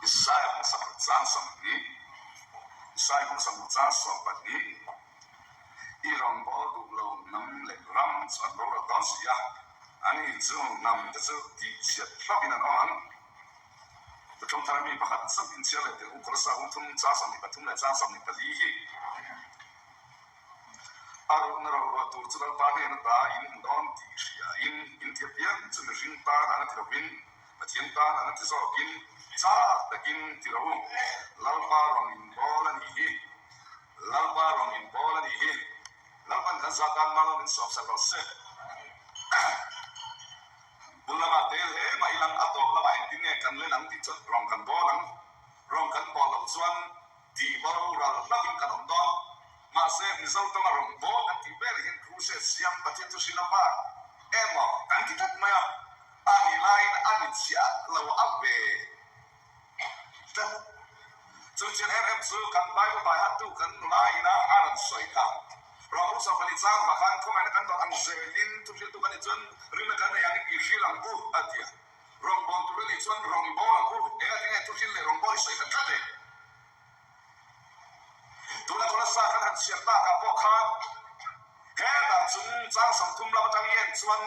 Isaia hmasa paruk chang 20, Isaia hmasa paruk chang 12, I rawngbâwl duh lo hnam leh ram chu an boral dawn si a, ani chu hnam te chu tihchhiat hlauhin an awm ang. Thuthlung thar mi pakhat chauh inchhiar leh tel Ukawlsa hung thum chang 23 leh chang 24 hi a ruhna roruah tur chu Lalpa hnen ata in hmu dawn tih hria in in ti apiang chu mihring tan an a ti lovin Pathian tan an a ti zawkin chak takin ti rawh u. Lalpa rawn inbawl a nih hi. Lalpa rawn inbawl a nih hi. Lalpan kan zah tan mal min sawmsak rawh se. Bul lamah tel hle mah ilang a tawp lamah engtin nge kan len ang tih chuan rawng kan bawl ang. Rawng kan bawl loh chuan tih boral hlauhin kan awm dawn. Mahse, Mizo tawng a rawng bawl kan tih vel hian crusade siam Pathian chu hrilh a emaw kan ti tlat mai a, a nih laiin a ni chiah lo a ve tlat. Chu chian em em chu kan Bible bai hattu kan nula ina a rawn sawi kha. Rawng Rusa pahnih chang vah khan khawngaihna kan dawn ang zelin thuhriltu kan nih chuan rinna kan nei angin i hril ang u a ti a. Rawngbâwl tur a nih chuan rawng i bâwl ang u. Enga tinge thuhril leh rawngbâwl i sawi khat tlat e? Tuna Kolasa kan han chhiat takah pawh khan hetah chung chang 30 lam atang hian chuan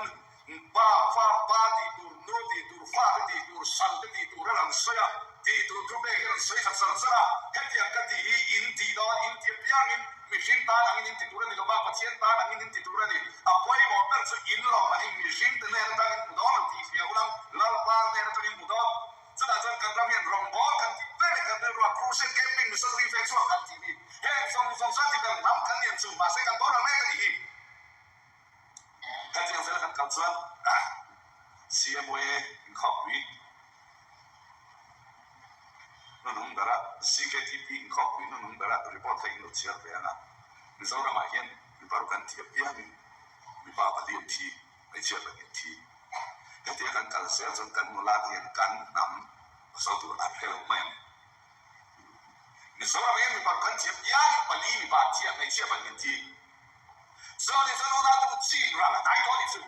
pa, fa, pa tih tur, nu tih tur, fa te tih tur, sal te tih tur a rawn sawi a, tih tur thu pek hi a rawn sawi khat char char a. Hetiang ka tih hi in tih dawn, in tih apiangin mihring tan angin in ti tur a ni lo va, Pathian tan angin in ti tur a ni. A pawimawh ber chu in lawm angin mihring te hnen atangin hmu dawn lo tih hria ulang, Lalpa hnen atangin hmu dawn. Chutah chuan kan ram hian rawngbâwl kan tih ber leh kan rilrua crusade camping missionary feh chhuak kan tih hi heng zawng zawng chuan ti ber hnam kan lian chu mahse kan boral mek a nih hi. Hetiang zela kan kal chuan CMOA inkhawpui hnunung bera CKTP inkhawpui hnunung bera report kha in lo chhiar ve ang a, Mizoramah hian mipa ru kan tih apiangin mipa pali an thi. Hmeichhia pahnih thi. Hetia kan kal zel chuan kan nula te hian kan hnam pasal tur an hre lo mai ang. Mizoram hian mipa kan thiam piangin pali mipa an thi a, hmeichhia pahnih an thi. Chuan ni chuan unau te u chin ral a hnai tawh a nih chu.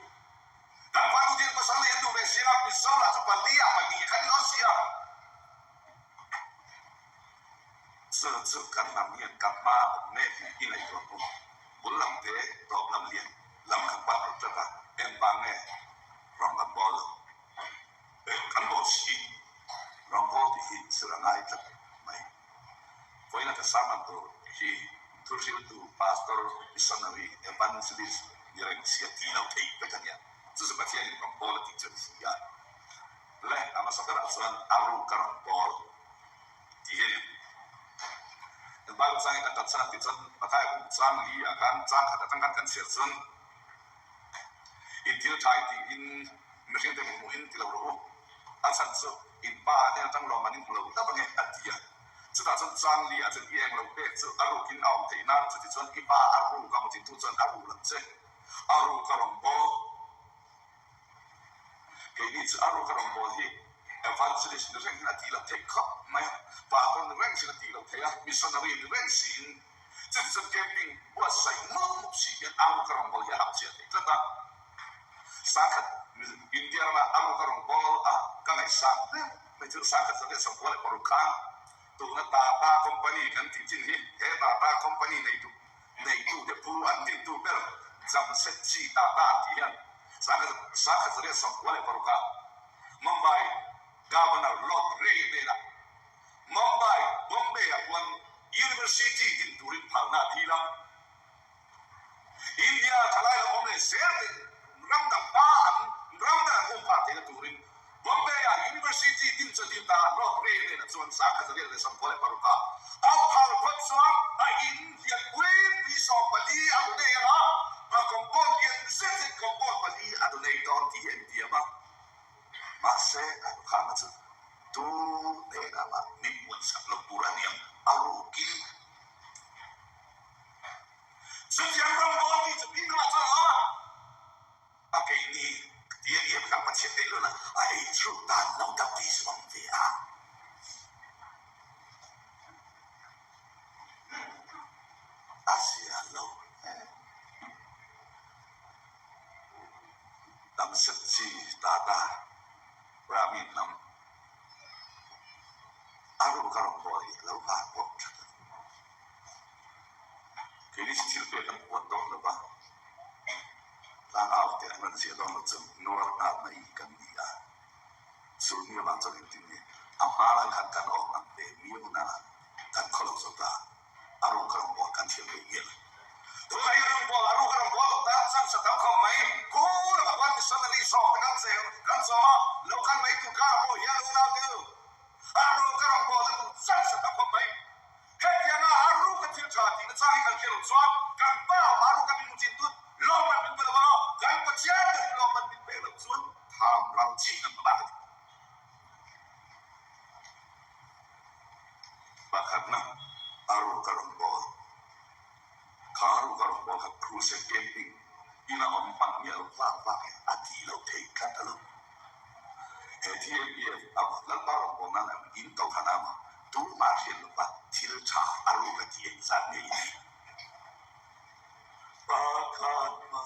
Kan fanu te hian pasal nei an duh ve si a, Mizo lah chu pali ah pahnih khan ni dawn si a. Chu chu kan hnam hian ka hma awm mek hi i ngaihtuah ang u. Bul lam te, tawp lam lian lam kha pan rawh tlat a, engvang nge rawng kan bawl lo? Kan bawl si, rawng bawl tih hi zir a ngai tlat mai. Vawiina ka sermon tur hi thuhriltu Pastor, Missionary, Evangelist ni reng sia tih loh theih vek a nia. Chu chu Pathianin rawng bawl a tih chu a ni si a. Le a hmasa berah chuan a ruk a rawn bawl tih hi a ni. Kan Bible chang hi kan tat chhan tih chuan Mathaia buk chang li ah khan chang khat atang khan kan chhiar chuan in thil tha i tiin mihring te hmuh in ti lo rawh u, a chhan chu in pa hnen atang lawm an in hmu lo hlauh ange a ti a. Chutah chuan chang li ah chuan i eng lo pek chu a rukin a awm theih nan chuti chuan i pa a ruk a hmu thintu chuan a rul ang che, a ruk a rawn bawl. Keini chu a ruka rawngbâwl hi evangelist ni reng hian a tih loh theih khawp mai a, pastor ni reng hian a tih loh theih a, missionary ni reng siin chuti chuan camping buatsaih mup mup si hian a ruka rawngbâwl hi a hak chiah theih tlat a. Sangkhat India rama a ruka rawngbâwl a ka ngaihsang ber mai chu sangkhat 196 khan tuna Tata company kan tih chin hi he Tata company neitu Neitute pu an dintu ber Jamsetji Tata an tih hian 1996 ah Mumbai Governor Lord Grey hnenah Mumbai, Bombay ah khuan University din turin phalna a thil a. India thalai lo awm leh zel te ram dang hma an ram dang an um phah theihna turin Bombay-ah University din chu a dil ta a, Lord Grey hnenah chuan 1996 ah a phal phawt chuan a in lian pui pui 14 a donate ang a, a compound lian zet zet compound pali a donate dawn tih hi a intiam a. Mahse, a lukhana chu tu hnenah mah min puansak lo tur a niang, a rukin. Chutiang rawngbawl mi chu Bible-ah chuan a awm a. A keini ti a nia kan Pathian theih lun a, a ei chu dan lo dap tih chu awm ve a. A zia lo hle. Tam set chi Tata Brahmin hnam. A ruka rawngbâwl hi a lo vâr pawh ṭhat a ni. Keini chu thil pek an puan dawn lo va, tlangau te an rawn ziah dawn lo chu nuar nghal mai kan ni a. Chu mi avang chuan engtin nge a hma lai khan kan awm ang ve miau na kan khaw lo zo ta, a ruka rawngbâwl kan thiam ve nge lo. Tunah hian rawngbâwl, a ruka rawngbâwl lo tan chance a tam khawp mai. Khu lamah khuan missionary zawk te kan cheng, kan chawm a, lo kal mai tur karah pawh hian unaute u, A ruka rawngbawlna tur chance a tam khawp mai. Hetianga a ruka thil tha tihna chang hi kan hriat loh chuan kan pa a ruka min hmu thin tut lawmman min pe lo ang aw, kan Pathian berin lawmman min pek loh chuan tham ral chi kan hma bak a ni. Pakhatna, a ruka rawngbâwl. Kha a ruka rawngbâwl kha crusade camping ina awm hman miah lo vak vak hian a tih loh theih tlat a lo. He TMPF a Lalpa rawngbâwl nan an in to khan a maw tumah hriat lova thil tha a ruka tih engzat nge i nei? Pakhatna,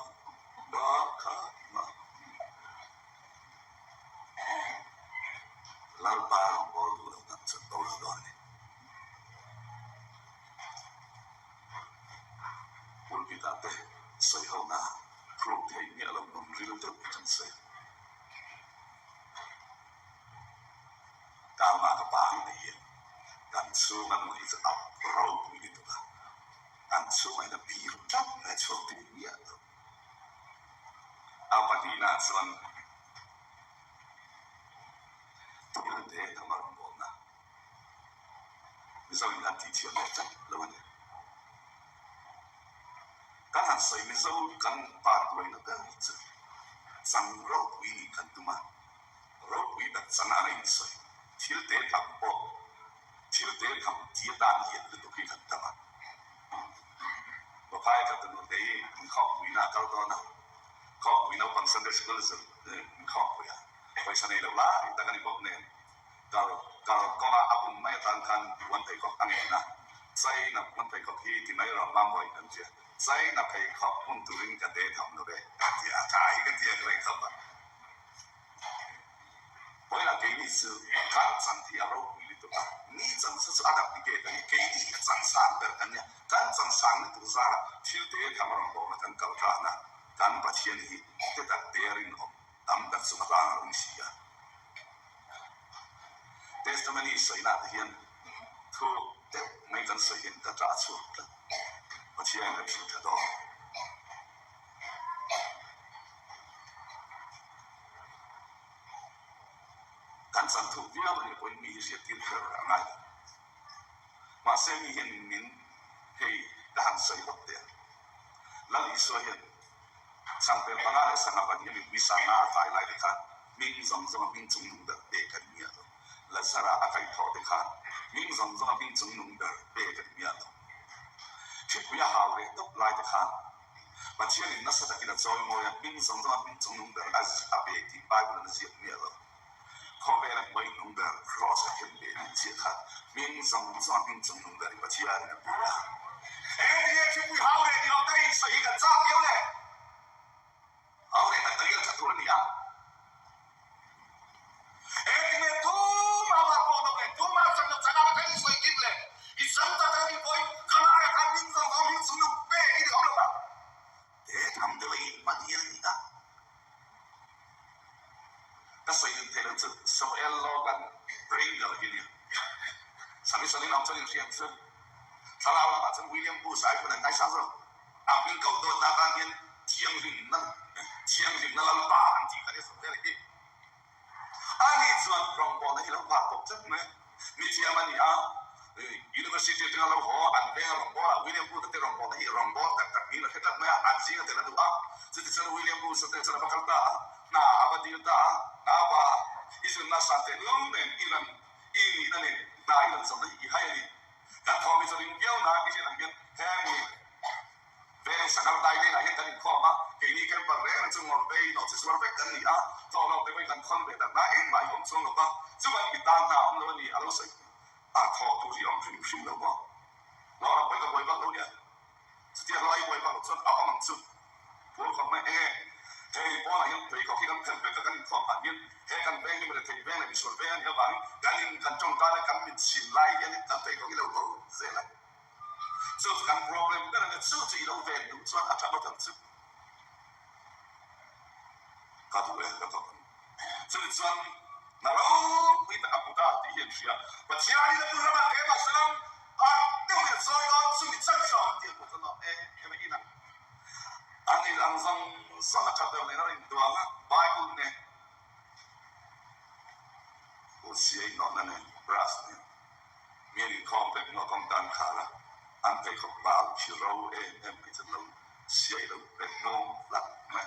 pakhatna. Lalpa rawngbâwl duh lo tak chuan bo lo dawn a ni. Pulpit-ah te sawi hona thluk theih miah lo nun ril deuh hi kan sawi. Karma ka pa ang nei hian kan chhunga nun hi chu a ropui lutuk a, kan chhungah hian a bir tlat mai a chhuak thei miah lo. A pahnihnaah chuan thil te tham a rawn bawlna. Mizo in kan tihthiam leh tlat lo a ni. Kan han sawi Mizo kan vanduaina ber chu chang ropui nih kan tum a, ropui tak chang a rain sawi thil te tham pawh thil te tham ti atan lian lutuk hi kan tam a. Paphai ka tunu te hi inkhawmpuina a kal dawn a, khawmpui naupang Sunday School zir inkhawmpui a, pawisa nei lo lai tak a ni bawk nen. Kal kal kawnga a bun mai atan khan puan pheikhawk a ngen a, China puan pheikhawk hi ti mai rawh mambawi kan tia, China pheikhawk hmun turin ka te tham lo ve ka ti a, tha hi ka ti a ka rei khawp a. Vawilah keini chu kan chan hi a ropui lutuk a, ni chan chu chu a dang ni ke ta ni, keini hi a chan sang ber kan nia, kan chan sang lutuk zarah thil te tham a rawn bawhna kan kal tan a, kan Pathian hi te tak te a rinawm tam tak chu a hlang a lo ni si a. Testimony sawinak te hian thu deuh mai kan sawi hian ka ṭah chhuak tlat. Pathian ka thil tha dawn. Kan chan thuk viau a nih pawhin mi hi hriattir kher a ngai lo. Mahse mi hian min hei ka han sawi hlawk teh a. Lal Isua hian Sangpel panga leh sangha pahnih a mipui sangha a kai lai te khan hming zawng zawnga hming chungnung ber pek a ni miah lo. Lazara a kaihthawh te khan hming zawng zawnga hming chungnung ber pek a ni miah lo. Thipui a hau reh tawp lai te khan Pathianin nasa takin a chawimawi a, hming zawng zawnga hming chungnung ber a a pe tih Bible in a ziak miah lo. Khawvela hmuaihnung ber Cross a khen ve nih chiah khan hming zawng zawnga hming chungnung ber hi Pathianin a pe a. He tia thipui hau leh ni lo te insawi hi kan chak viau le. Hau leh tak tak hian tha tur a ni a. He tinge tumah var pawh lo le, tumah chak lo chak a ka insawi kim le. I chang tak tak a nih pawhin ka laiah khan hming zawng zawng hming chungnung pek i ni awm lo va. He tham deuh a inhman hian a ni a. Ka sawi dim theih loh chu Samuel Logan Pringle hi a ni a. Sami Salim ang chuan inhriat chu thlarau lamah chuan William Booth ai pawn an ngaisang zawk. A hming koh dawtna atan hian thianghlimna thianghlimna lalpa an tih kha nia Samuel hi. Ani chuan rawngbawlna hi lo nghak tawp tlat mai a. Mi thiam a ni a, University atanga lo haw an veng a rawngbawla William Booth-a te rawngbawlna hi rawngbâwl tak tak niin a hre tlat mai a, an zinga tel a duh a. Chutichuan William Booth-a te chuan a va kal ta a, hna a va dil ta a, hna va i zirna san teh lul nen i rawn i nihna nen hna i rawn zawhna hi i hai a ni. Kan thawm hi chu ring viau na i hriat ang hian hemi Veng sanghar dai lengah hian kan inkhawm a, keini camper reng reng chu ngawrh nawh chi suar vek kan ni a, thawh lo te pawhin kan khawn ve tak na engmah hi awm chuang lo va, chuan mi tan hna awm lo a ni a lo sawi a, thawh tur hi awm hrim hrim lo maw? Hlawh ram pawhin ka buai vak lo nia, chutia hlawh ai buai vak loh chuan a awm ang chu, phur khawp mai eng e. Hei pawnah hian pheikhawk hi kan phelh vek a, kan inkhawm phah hian he kan veng hi mirethei veng leh misual veng a nih avangin kan in kan tawngtai leh kan mit chhin lai hian kan pheikhawk hi lo bo zel a. Chu chu kan problem ber a nia, chu chu i lo ven duh chuan a tha ngawt ang chu. Ka duh e, ka tawp ang. Chumi chuan hna ropui tak a hmu ta tih hi an hria. Pathianin a bul ramah keimah salam a deuh leh zawi dawn chumi chan hram tih a hmu ta nawh em em a inah. An in ang zawng zawng a tha ber nen a rin duang a, Bible nen, Hosea inawhna nen, brush nen, mi an inkhawm vek hnuah kawngka an khar a, an pheikhawk bal khi ro em em mai chu an lo siai lo vek hnung hlak mai.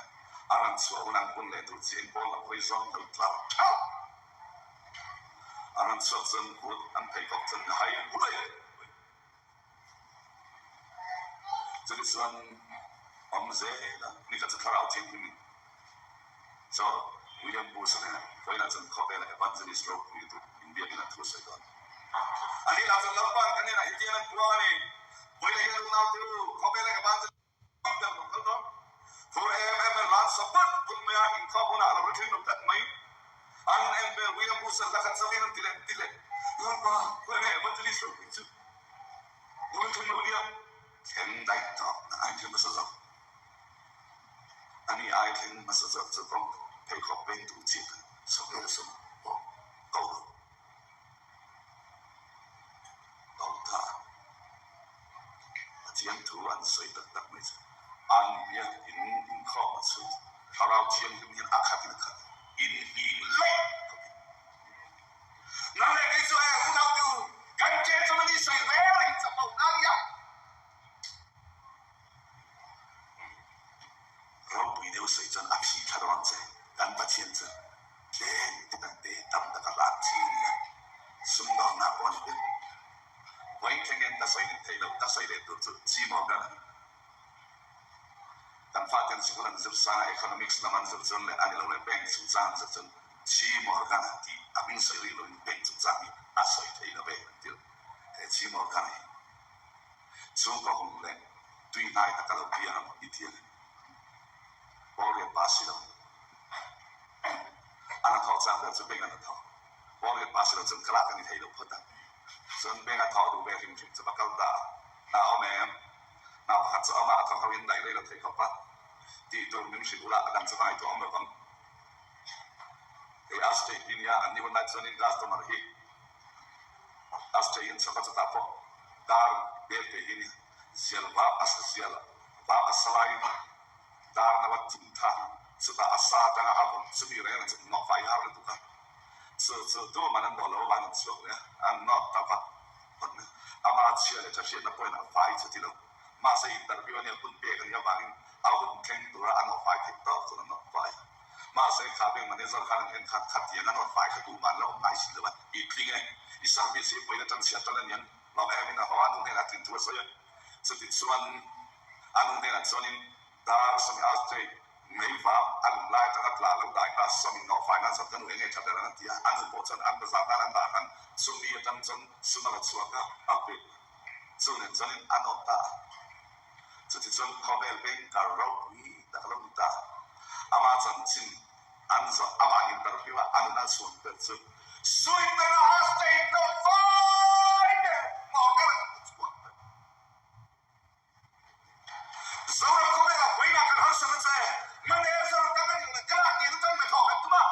A rawn chhuah hun an pun leh tur chiah in pawn lam hawi zawng lo tlar theuh. A rawn chhuak chuan kut an pheikhawk chuan ka hai huai huai. Chutichuan awm zel a, ni khat chu thlarau thianghlim in chaw William Booth a hnenah vawiinah chuan khawvela evangelist ropui lutuk inbiakin a thu sawi dawn. A ni lah chuan Lalpa'n ka hnenah hetiang an puang a ni, Vawiinah hian unaute u, khawvela evangelist ropui ber lo kal dawn. Phur em em in ran sa put put mai a, inkhawm hunah a lo ri thin lo tlat mai. An en vel William Booth a hla khat chauhin an ti leh ti leh, Lalpa, khawiah nge evangelist ropui chu? Ui thung lo nia, thleng daih tawh na ai thleng hmasa zawk. Ani ai thleng hmasa zawk chu kawng pheikhawk veng tur chi kha sawm leh sawm pawh ko lo. Ko tha. Pathian thu an sawi tak tak mai chu an biak in inkhawm a chhut thlarau thianghlim hian a khat in a khat inhlim leh khawpin. Nang leh kei chu e unau te u, kan che chuan ani sawi reng reng chak lo na nia. Ropui deuh sawi chuan a phih thla dawn che, kan Pathian chu tlem te tak te tam tak a hlak chi nia, sumdawnna pawh a ni ber. Vawiin thleng hian ka sawi ning thei lo, ka sawi leh tur chu G Morgan a ni. Kan faten sikul an zir sang a, economics lam an zir chuan leh a ni lo leh bank chungchang an zir chuan G Morgan a tih a hming sawi rih loin bank chungchang hi a sawi thei lo ve an ti. He G Morgan hi chhungkaw hum leh tui hnai taka lo piang a maw i ti a ni. Pawl riat pa si lo. A hnathawh chang ber chu bank a hnathawh. Pawl riat pa si lo chuan clerk a ni thei lo phawt a. Chuan bank a thawh duh ve hrim hrim chu va kal ta a, hna awm em? Hna pakhat chu amah a thawk ho in daih rei lo thei khawp a, tih tur min hrilh ula a dang chu ka ngaihtuah awm lo vang. Hei Astray hi nia an ni hun lai chuanin customer hi Astray in chhawk a chutah pawh dar bel te hi nia zial vap a zial vap a salai dar no a tin kha chutah a sa atanga a vawm chumi reng chu nawh fai har lutuk a chu chu tuman an dawh lo avangin an chhuak leh a an nawt ta vak. Ama chhia leh tha hriatna pawhin a fai chu ti lo. Mahse interview a nia hun pek a nih avangin a hun thleng tura a nawh fai theih tawk chuan a nawh fai. Mahse kha beng manager khan an en khan khatiang a nawh fai kha tumah an la awm ngai si lo a, i tling e, i service hi vawiin atang chhiat tan a niang, lawm em in a haw a, nu hnenah tlin thu a sawi a. Chutichuan a nu hnenah chuanin Dar sawmi a chei mei vang a lung lai atanga tla lo dai ta sawmi nawh fai nan chuan ka nu enge tha ber ang an ti a, a nu pawh chuan an bazar nan an dah hran chumi atang chuan sum a la chhuak a, a pe chu nen chuanin a nawt ta a, chuti chuan khawvel beng kar ropui tak a lo ni ta, ama chanchin an zawh amah interview a a nuna chhuan ber chu Suipera a state nawh fai ber Morgan a chhuak ber. Zoram khawvelah vawiinah kan harsat a che. Manager kan a nih leh ka tih na tan hna thawh kan tum a,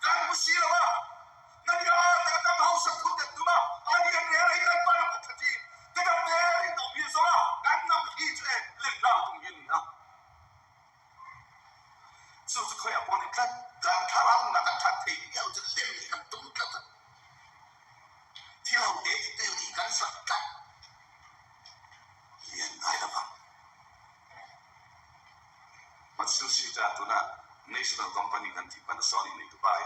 kan hmu si lo a. Na nia taka tam hausak thut kan tum a, a lian rel hi kan pan a kut tha thin. Ka dam der in awm hi a zawng a, kan ngam hi chu e lem hlau tum hi a ni a. Chu chu khawiah pawh ni tlat, kan thlarau nunah kan that thei miau chu lem hi kan tum tlat a. Thil ho te ti tu nih kan zak tlat. Lian ngai lo vang. Matsushita tuna National Company kan tih Panasonic nei Dubai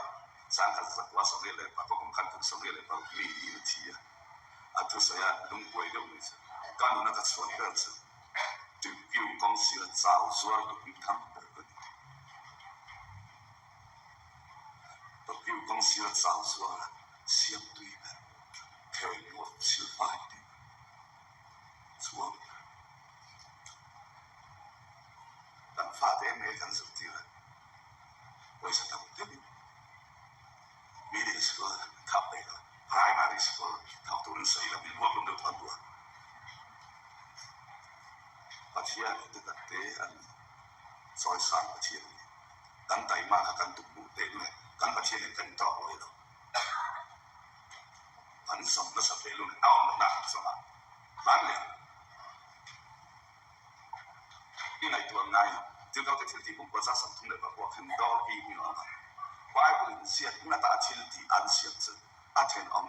sangkhat zakua 36 kum khan kum 36 mi niin a thi a. A thusawi a lungbuai deuh mai chu ka nuna ka chhuan ber chu Tokyo kawng sira chau zuar tuk in tham ber ka ni. Tokyo kawng sira chau zuar a siam tui ber thei ngawt silfai tih. Chuan kan fate em em kan zirtir a. kawr thak turin sawi lo min vuak lum deuh thuan duh a. Pathian hi te tak te an ni. Chawisang Pathian a ni. Kan taima kha kan tuk duh teh nge kan Pathian in kan tawk lawi lo. An zawm nasa thei lung a awm lohna an zawm a, hlan leh i ngaihtuah ngai thil te thil tih pum pawh 36 khan dawr hi mi awm a, Bible in ziak ngat a thil tih an siam chu a thenawm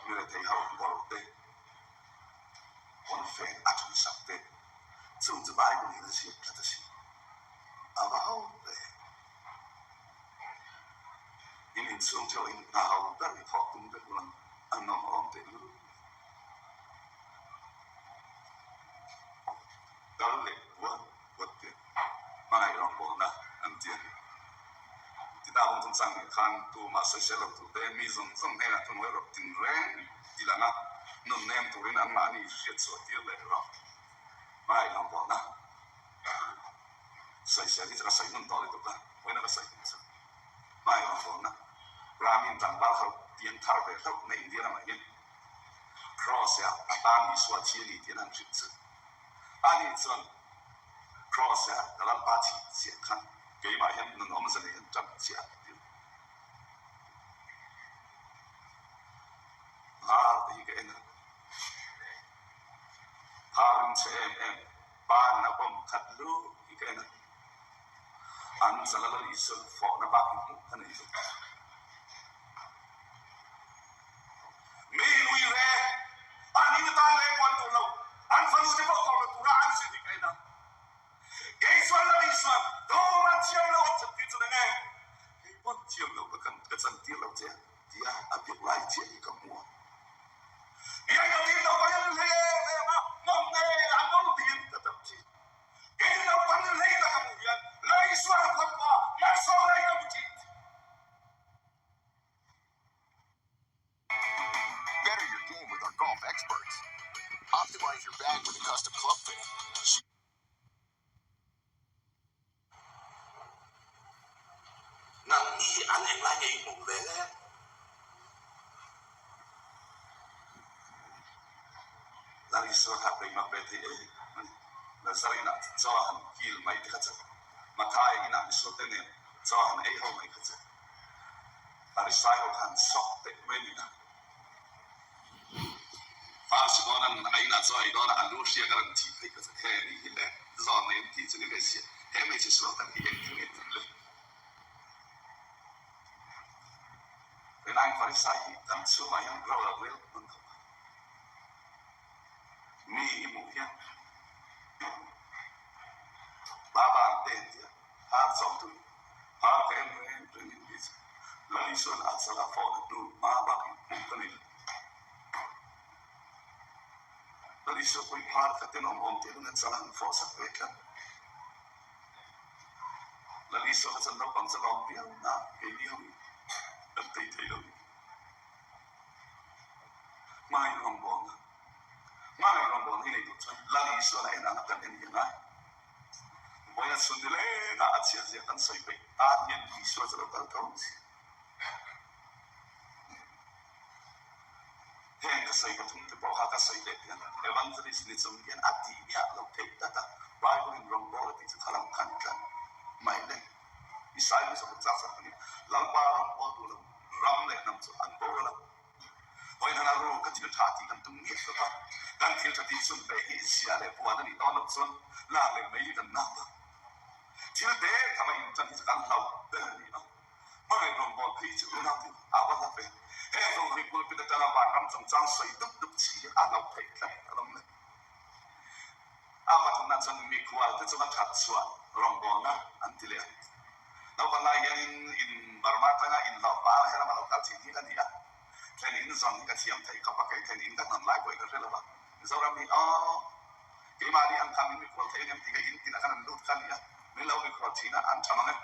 mi rethei ho bawr te pawnfen a thun sak te chung chu Bible in a ziak tlat a si a va ho ve. In inchhung theuh in hna ho ber i thawh tum vek ulang a nawm a awm teh lul. Kal leh puat puat te hmangaih rawngbawlna an ti a ni. Tita hung chungchang nih khan tumah sawisel lo tur te mi zawng zawng hnenah thuhnuai rawh tinreng ti lang a, nun nem turin anmahni hriatchhuah tir leh rawh hmangaih rawngbawlna. Sawisel hi chu ka sawi hmun tawh lutuk a, vawiin a ka sawi hmun chu hmai rawn rawnna Brahmin tlangval ho piang thar ve hlauh na India ramah hian Cross ah a tan Isua thi a ni tih an han hrilh chu. Ani chuan Cross ah ka lalpa thih chiah khan keimah hian nun awmze nei an tan chiah a ti. Hnar te hi ka en a, phar in che em em. Pan a bawm khat lu hi ka en a, an chala lo Isua fawhna bak hi hmuh ka nei lo. Mi ui re, an in atan leng kual tur lo, an fanu te pawh kawr lo tura an zir hi ka en a. Kei chuan lo Isua dawr an thiam lo an chantir chu nang e, kei pawn thiam lo ka ka chantir lo che a tia a biak lai chiah hi ka hmu a. Better your game with our golf experts. Optimize your bag with a custom club fit. Nang hi an englai nge i hmuh ve le? Lal Isua kha peihmak ve thei em a ni. Lazar inah chaw han kil mai te kha chu, Mathai inah misual te nen chaw han ei ho mai kha chu, Pharisai ho khan sawk teh mai a ni a. Far Simona'n a inah chaw ei dawn a, a lu hriak a rawn thih phei kha chu he ni hi le, zawn nei an tih chu ni ve sia, he hmeichhe sual tak hi engtin nge tih le? Tunlai Pharisai hi kan chhungah hian ro lo rel hman khawp a, mi i hmuh hian Baba an te an ti a, Har chawm tui, har ka en reng reng in ti chu Lal Isua'n a chala phone a hnu hma bak in hmuh ka nei lo. Lal Isua pawhin har ka tenawm awm teh hun a chala an fawh sak ve tlat. Lal Isua kha chuan naupang chu lawm viau na keini ho in kan tei thei lo. Hmangaih rawngbawlna, Hmangaih rawngbawlna hi nei tur chuan Lal Isua'n a en ang a kan en hi a ngai. Vawiin chhun ni lengah a chhiat zia kan sawi peih tan hian Isua chu lo kal tho ang si. Heng ka sawi pathum te pawh kha ka sawi leh pian a, Evangelist ni chung hian a tih miah lo theih tlat a, Bible in rawngbâwl a tih chu kha lam khan tlat mai le. Isai hmasa bawk chak chak a ni. Lalpa rawngbâwl duh lo ram leh hnam chu an boral a. Vawiin han a ru ka thil tha tih kan tum ngiat lo va, kan thil tha tih chhun ve hi zia leh puan a nih dawn loh chuan lak leh mai hi kan nap a. Thil te tham a intan hi chu kan hlauh ber a ni a. Hmangaih rawngbâwl phei chu unau te a va hla ve. Heng zawng hi pulpit atanga vanram chungchang sawi dup dup chi hi a hlauh theih tlat alawm le. A pathumna chuan mikhual te chunga that chhuah rawngbawlna an ti leh a. Naupang lai hianin in Burma atanga inhlawh pa helam a lo kal thin hi ka ni a. Thlen in zawn hi ka thiam theih khawp a, kei thlen in ka hnawn lai pawh hi ka hre lo va. Mizoram hi aw keimahni ang kha min mikhual thei ang em tih ka in tinah khan an lut kha a ni a, min lo mikhual thin a, an tha mang e.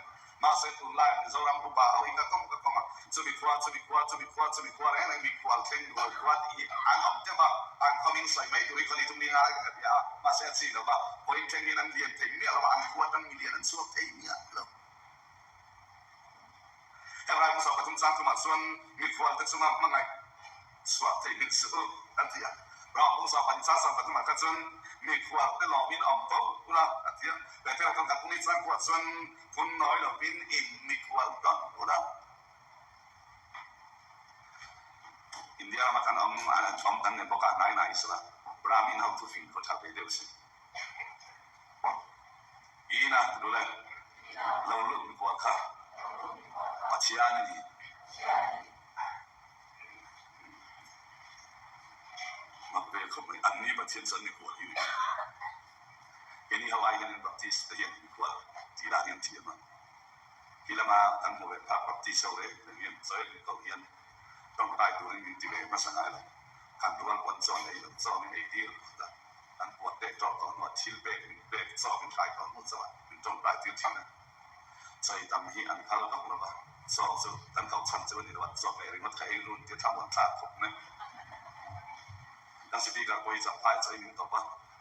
Mahse tunlai Mizoram upa ho hi ka kawm ka kawm a, chumi khua, chumi khua, chumi khua, chumi khua reng reng mikhual thleng dual khua tih hi an awm teuh a, an khawm in sawi mai tur hi khaw ni thum ni ngai ka ti a, mahse a chi lo va, vawiin thleng hian an lian thei miah lo va, an khua atang milian an chhuak thei miah lo. Heng Raimusawm pathum chang thumah chuan mikhual te chunga hmangaih. Chhuah theih ning suh u, a ti a. Ram pawh sa pahnih chang 13 ah kha chuan mikhual te lawmin awm fo ula, a ti a. Bethel kawngka kung i chang kuah chuan phun nawi lovin in mikhual tawn ula. India rama kan awm awm kan nei bawk a, hnai hnai sela Brahmin ho thu fing pawh tha ve deuh si. Ina lule lo lut mikhual kha Pathian a ni. Mak ve khawp mai, an ni Pathian chu an mikhual hi ni. Keini ho ai hianin Baptist te hian mikhual tih lah hian thiam a. Khi lama kan hmu ve phak Baptist ho reng reng hian chawi min koh hian tawngtai turin min ti ve hmasa ngai lo. Kan rual pawn chaw nei lo chaw min ei tir phawt a, kan puat pek tawh tawh hnuah thil pek min pek chaw min hlai tawh hnu chauh ah min tawngtai tir thin a. Chawi tam hi an phal vak lo va, chaw chu kan ko chhan chu a ni lo a, chaw hmeh ringawt kha ei run tia thlamuan thlak khawp mai. Kan speaker pawh hi champhai chawi min tawp a,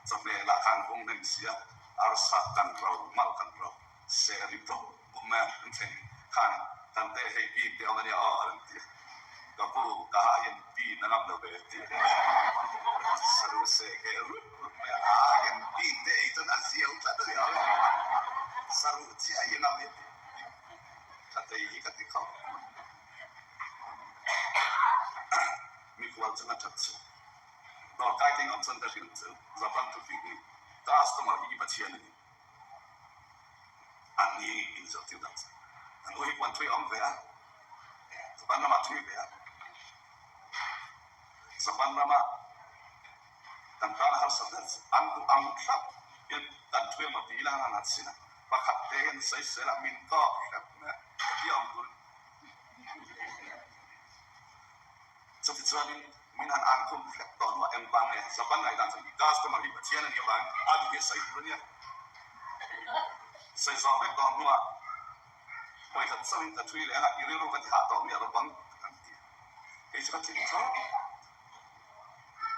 chawhmeh lah khan hung hnem si a, arsa kan ro, mal kan ro, se ri tawp pawh mai a, kan thleng khan kan te hei bean te awm a nia aw a rawn ti a, ka pu ka ha hian bean a ngam lo ve a ti a, saru se ke rup rup mai a, a hian bean te ei chuan a ziau tlat a ni ang saru chiah hi a ngam e ti ka tei hi ka ti khawp mai. Mikhual chunga that chu dawrkai ding awm chuan ka hrilh chu Japan thufing hi customer hi i Pathian a ni. An ni in zawh thil dang chu an u hi puan thui a awm ve a, Japan ramah thui ve a, Japan rama kan tana harsa ber chu an duh ang thlap hian kan thui emaw ti ila an han sin a, pakhat te hian sawisel a min tawk hrep mai a, ka ti awm tur. Chutichuanin min han an khum hrep tawh hnuah engvang nge Japan ngaihdan chu i customer hi Pathian a nih avangin a duh hi a sawi tur a nia. Sawi zawh vek tawh hnuah vawikhat chauhin ka thui leh anga i rilru ka ti hah tawh miah lo bang an ti a. Kei chu ka thin thlawp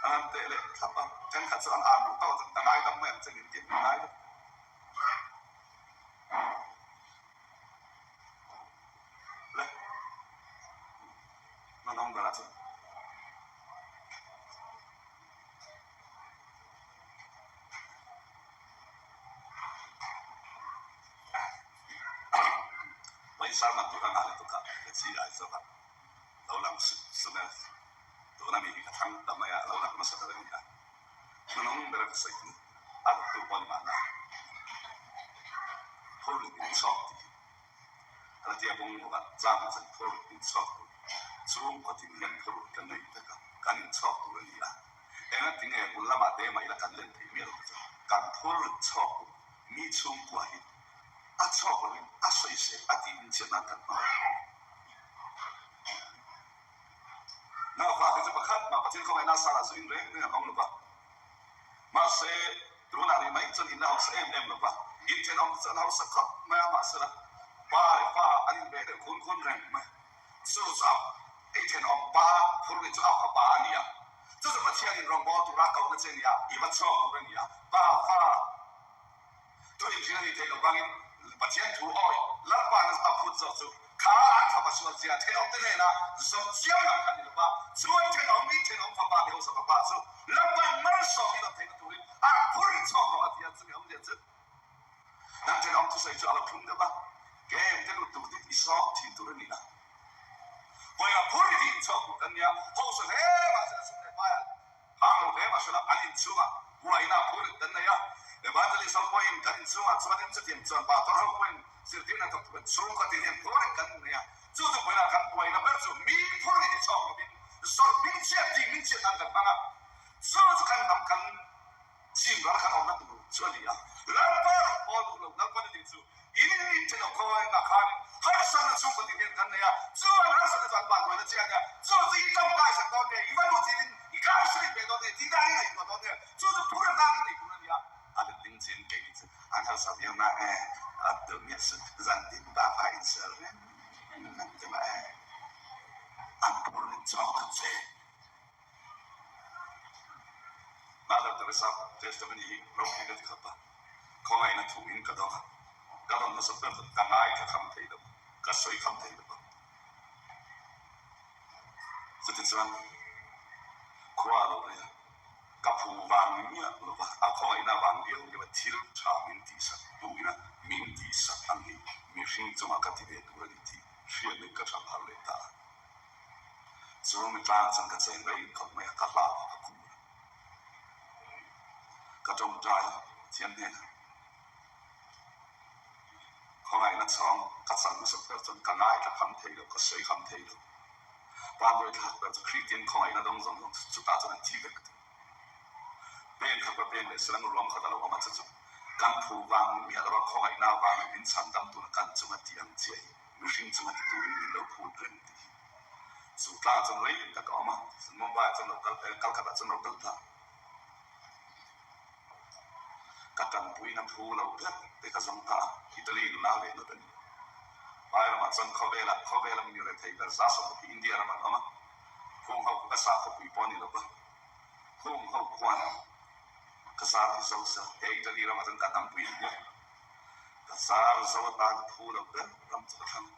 a han teh leh thlap a, thenkhat chu an an duh tawk chuan ka ngaidam mai ang che min ti a, min ngaidam. Le na number a chu. Pawisa man tur a ngah le tuk a ka chi ai zawk a lo lang sup sup e tuna mi hi ka thlang ta mai a lo lang hmasa ber a ni a hnunung ber a ka sawi thung a dawttu pawh ni mahna phur in chawk tih hi Ratia bungrua chang chan phur inchhawk tur chhungkaw tin hian phur kan nei vek a, kan inchhawk tur a ni a. Engati nge bul lamah te mah ila kan len thei mial lo chu kan phur chhawk tur mi chhungkua hi a chhawk loin a sawisel a tiin chian nan kan hmang a. Naufa te chu pakhat mah Pathian khawngaihna sangah zu in reng reng an awm lo va. Mahse, tunah rih mai chuan in la hausa em em lo va, inthenawm te chu an hausa khawp mai a, mahsela pa leh fa an inbe deuh khun khun reng mai. Chu chu a inthenawm pa phur nih chu a fapa a ni a, chu chu Pathianin rawngbâwl tura kohna che a ni a, i va chhuak tur a ni a, pa fa Chu inthil a nih theih loh vangin Pathian thu awi Lalpa'n a phut zawh chu kha an fapa sual zia thenawm te hnenah zawh chiam lam kha ni lo va, chuan thenawm mi thenawm fapa mi hausa fapa chu Lalpa'n malsawmin awm theihna turin an phur in chhawk rawh a ti a, chumi awmzia chu nan thenawm thusawi chu a lo thlum deuh a, kem te lut tur dik i sawk thin tur a ni a, vawiah phur hi inchhawk tur kan nia, hausa hle mahse sum leh hmaiah Hang lo hle mahse la, an inchhungah buaina phur kan nei a, Evangelist ho pawhin kan inchhungah chuanin chutiang chuan pastor ho pawhin zirtirna thawk turin chhungkaw tin hian phur kan nei a, chu chu buaina kan buaina ber chu mi phur hi chhawk lovin zawrh hmingchhiat tih hmingchhiat nan kan hmang a, chu chu kan hnam kan chim ral kan awmna tur chu a ni a, Lalpa rawn pawl duh lo Lalpa ni ding chu In in ṭhen awm khaw engah khanin harsatna chhungkaw tin hian kan nei a, chuan harsatna chu an vanduaina che a nia, chu chu i tawngtai sak dawn nge, i va lut zilin i kaisarin ve dawn nge, tih dan i ngaihtuah dawn nge, chu chu phur atan i nei tur a nia. A letling chin kei ni chu an harsa viau na e, a duh miah suh, zan tin bak a inser reng reng te mah e, an phur in chawk ta che. Mother Teresa testimony hi ropui ka ti khawp a, khawngaihna thu in ka dawng a, ka rawn hmasa ber chu ka ngaithla kham thei lo, ka sawi kham thei lo a. Chutichuan. Khua a lo rei a, ka phu vang miah lo va, a khawngaihna vang viau viau a thil tha min tihsak duhina min tihsak ang hi mihring chungah ka ti ve tur a ni tih hriatna in ka tha phar leh ta a. Chu mi tlang chuan ka cheng rei khawp mai a, ka hlau a, ka khum a. Ka tawngtai thiam hnenah khawngaihna chhawng ka chang hmasa ber chuan ka ngaithla kham thei lo, ka sawi kham thei lo. Vanduai thlak ber chu Kristian khawngaihna dawng zawng zawng chu chutah chuan an thi vek thung. Peng khat va peng leh silang ruam khat a lo awm a, chu chu kan phu vang miah lova khawngaihna vangin min chhan dam tuna kan chunga ti ang chiah hi mihring chunga ti turin min lo phut reng tih hi. Chu tlang chuan rei tak a awm a, Mumbai ah chuan lo kal, Calcutta ah chuan lo kal ta. Ka tanpuina phu lo ber te ka zawng ta a, Italy nula ve nawt a ni. Vai ramah chuan khawvela khawvela mi rethei ber za sawm hi India ramah an awm a, khung ho ka sa khawpui pawh a ni lo va, khung ho khuan ka zar hi zo sa, he Italy ramah chuan ka hnampui an nia, ka zar zo atan phu lo ber ram chu ka thlang.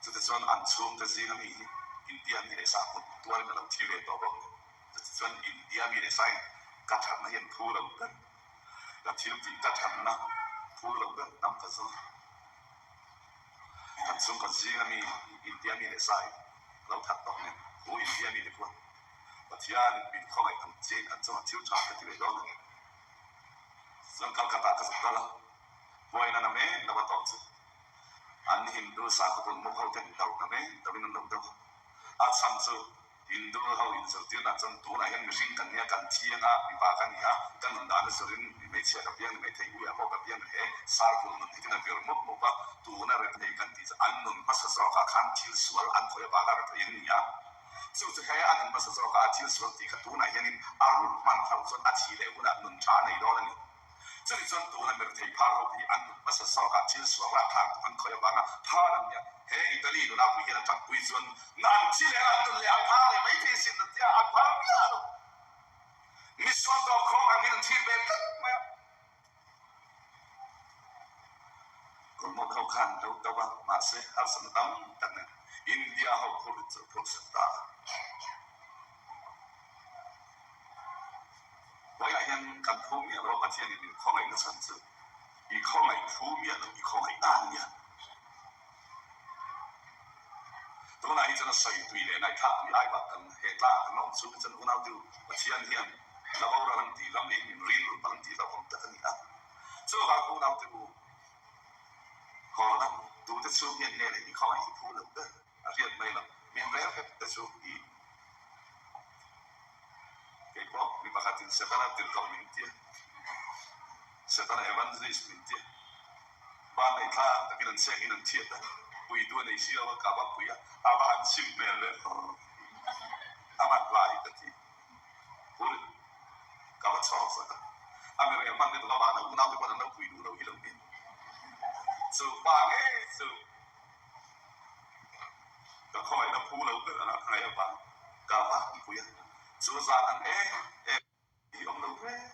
Chutichuan an chhungte zinga mi hi India mi leh sa kut tuarin a lo thi ve tawh bawk. Chutichuan India mi leh sain ka thatna hian phu lo ber, ka thil tih ka thatna phu lo ber tam ka zawng. Kan chhungkaw zinga mi India mi leh sai lo that tawh nen hu India mi te khuan Pathianin min khawngaih ang chiahin an chungah thil tha ka ti ve dawn a ni. Chuan Calcutta ka zuk dal a, huaina na mek lo a tawh chu an Hindu sakhaw kulhmuk ho ten do na mek lo in an lo do a, a chhan chu Hindu ho inzirtirna chuan tunah hian mihring kan nia, kan thiang a, mipa ka ni a, ka nun dan a zurin mi hmeichhia ka piang ni maithei, uia pawh ka piang he, sarkul nun hi tin a vir mup mup a, tuna rethei kan tih chu an nun hmasa zawkah khan thil sual an khawi avanga rethei an ni a, chu chu he a nun hmasa zawkah a thil sual tih kha tunah hianin a rulh hman hlauh chuan a thi leh hunah nun tha a nei dawn a ni. Chumi chuan tuna mirthei phar ho hi an nun hmasa zawkah thil sual rahthlak duh an khawi avanga phar an nia. He Italy nuna pui hian a ṭakpui chuan na an thi leh an nun leh an phar leh mai thei sin a tia, an phar miah lo. Misual tawp khawng ang hian an thlir ve tlat mai a. Kawlmawt ho khan lo do a, mahse harsatna tam tak nen India ho phur chu a phur sak ta a. Vawiah hian kan phu miah lo a, Pathianin min khawngaihna chhan chu i khawngaih phu miah lo, i khawngaih dan nia. Tunah hi chuan a sawi tui leh ngaihthlak tui ai bak kan he tlang kan awm chhung hi chuan unau tu Pathian hian la boral an tih lam leh min rilru palh an tih hlauhawm tak a ni a. Chuvang unau te u, haw la, tute chhung hian nge leh i khawngaih hi phu lo ber a hriat mai lo, min rel hrep te chu i. Kei pawh mi pakhatin Setana tirhkoh min ti a, Setana evangelist min ti a. Vanneih thla takin an chhiak in an chhiat a, puitu a nei si lo a, ka va pui a, a va han chim hmel ve a van hlai ka ti. Pul ka va chhawk zak a, a mi rel hman lutuk avang a unaute pawn an lo pui duh lo hi lo ni. Chu pa ngei chu. Ka khawngaihna phu lo ber anga ka ngaih avang ka va han pui a, chu zan ang em em hi awm lo reng.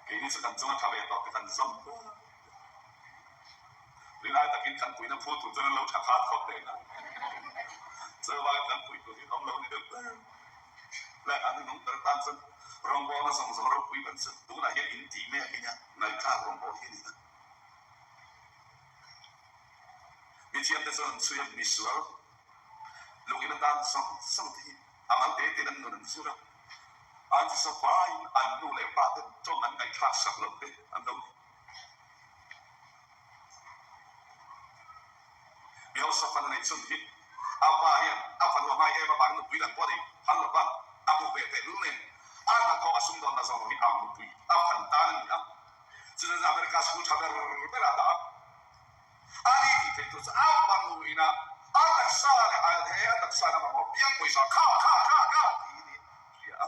Keini chu kan chunga tha ve tawh te kan zawm huai. Rinai takin kan puihna phu tur chuan an lo tha khat khawp reng a, chuvangin kan puih tur hi awm lo ni deuh ber. Leh an nung ber tan chuan rawngbawlna zawng zawng ropui ban chu tunah hian in tih mek hi nia, ngaihthlak rawngbâwl hi a ni a. Mithiamte chuan an chhui a, misual lungin atan zawng zawng te hi a mal te tein an nun an zir a, an zisa vaiin an nu leh pa ten tawng an ngaihthlak sak loh te an lo ni. Mi hausa fanu neih chhun hi a pa hian a fanu a hmai em avangin nupui dang pawh a nei phal lo va, a hmu ve tehlul nen a hnathawh a sumdawnna zawng hi a nupui a phan tan a ni a. Chuan America school tha ber ber ah dah a, a ni tih theih tur chu a fanu ina a taksa leh a he a taksa in a mamawh piang pawisa kha kha kha kha tiin in hria a,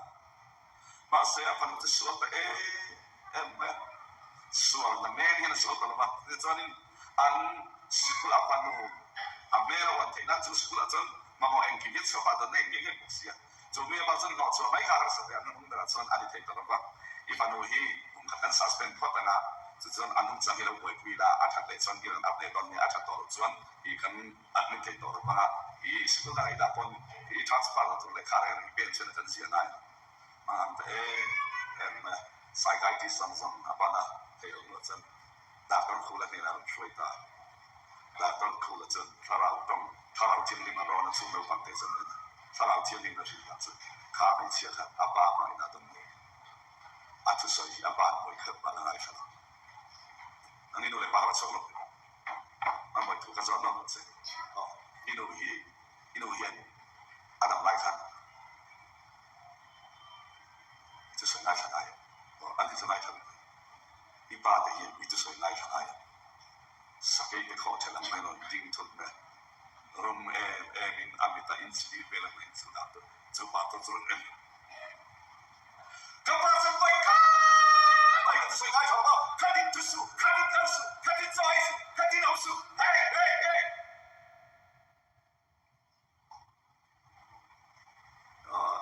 mahse a fanu chu sual ta em em mai a, sual na men hian a sual ta lo va, tichuanin an sikul a fanu a hmel a uan theih nan chu sikul ah chuan mamawh engkim hi a chhuak a, a dawn na engkim hi a bawk si a. Chu mi avang chuan hnawhchhuah mai kha harsa te an hnung berah chuan a ni thei ta lo va, i fanu hi kum khat kan suspend phawt ang a, chu chuan a nungchang hi lo buaipui la, a that leh chuan i rawn up leh dawn nia, a that tawh loh chuan i kan admit thei tawh lo vang a, i sikul dang i dah pawn I transfer na tur lehkha reng reng pen chuan kan ziah nai mang ta em em psychiatrist ang zawng a ban a theih awm loh chuan Doctor Khula hnenah a rawn hruai ta. Doctor Khula chuan thlarau tawng, thlarau thianghlim a rawn a chhung naupang te chuan en a, thlarau thianghlim a hrilh tak chuan kha hmeichhia khan a pa hmangin a dawng ngei. A thusawi hi a pa an hawi khat mah la ngaithla lo. Nang i nu leh pa kha va chhuak lo. Mamawih thu ka zawt nawm che. Aw, i nu hi, i nu hian a dam lai khan i thusawi ngaithla ngai em? Aw, an ti chu ngaithla lo. I pa te hian i thusawi ngaithla ngai em? Sakei te khawh ṭhelh ang mai rawn ding thut mai. Rum em em in a mit a inchhir vel ang mai chu dah tur chu pa chu rawn en. Ka pa chuan vawi khat mai ka thusawi ngaithla lo maw? Khatin thu suh, khatin kal suh, khatin chaw ei suh, khatin awm suh, hey, hey, hey!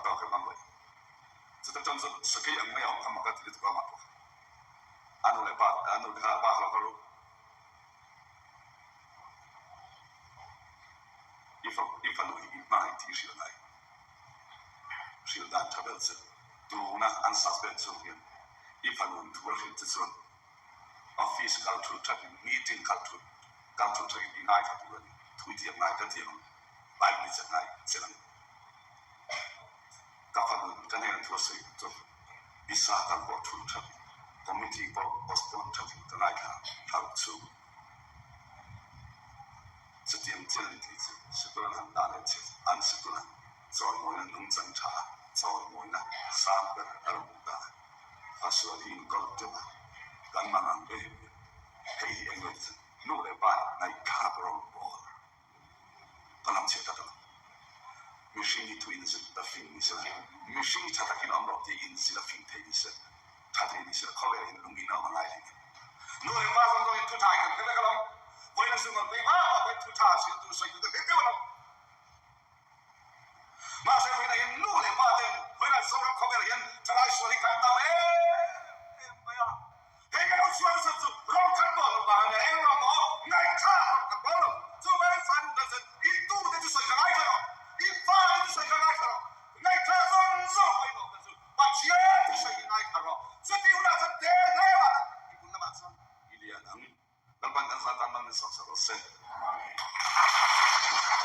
Tawk em ang leh. Chuta ṭang chuan sakei ang mai a awm kha mak a ti lutuk a mah pawh kha. A nu leh pa, a nu te kha pa kha lo kal ru. I fa, i fanu hi i hmangaih tih i hrilh ngai. Hrilh dan tha ber chu tuna an suspend chhung hian i fanu in thu a hrilh che chuan office kal thulh thatin meeting kal thulh kal thulh thatin i ngaithla tur a ni. Thu i thiam ngai ka thiam ang, Bible i chet ngai ka chet ang. Ka fanu in ka hnenah thu a sawi chu visa kal pawh thulh thatin committee pawh postpone thatin ka ngaithla thlauh chhung. Chutiang thil an tih chu sikul an han dah leh che an sikul a chawimawina nungchang tha a chawimawina sang ber a rawn hmu ta a. A sual hi inkawl teuh a, kan man ang em em. Hei hi eng nge chu nu leh pa in ngaihthlak rawng bawl ka lam chhiat tak a lo. Mihring hi thu inzil a fing ni sela, mihring hi tha takin awm rawh tih inzil a fing thei ni sela, tha thei ni sela khawvel hian lung in a awm a ngai hlei em. Nu leh pa zawng zawngin thu tha in kan hre vek alawm. Vawiin chu ngawn phei hma hma pawhin thu tha zir tur sawi tur te hle deuh alawm. Mahse vawiinah hian nu leh pa ten vawiinah Zoram khawvel hian thalai sual hi kan tam em.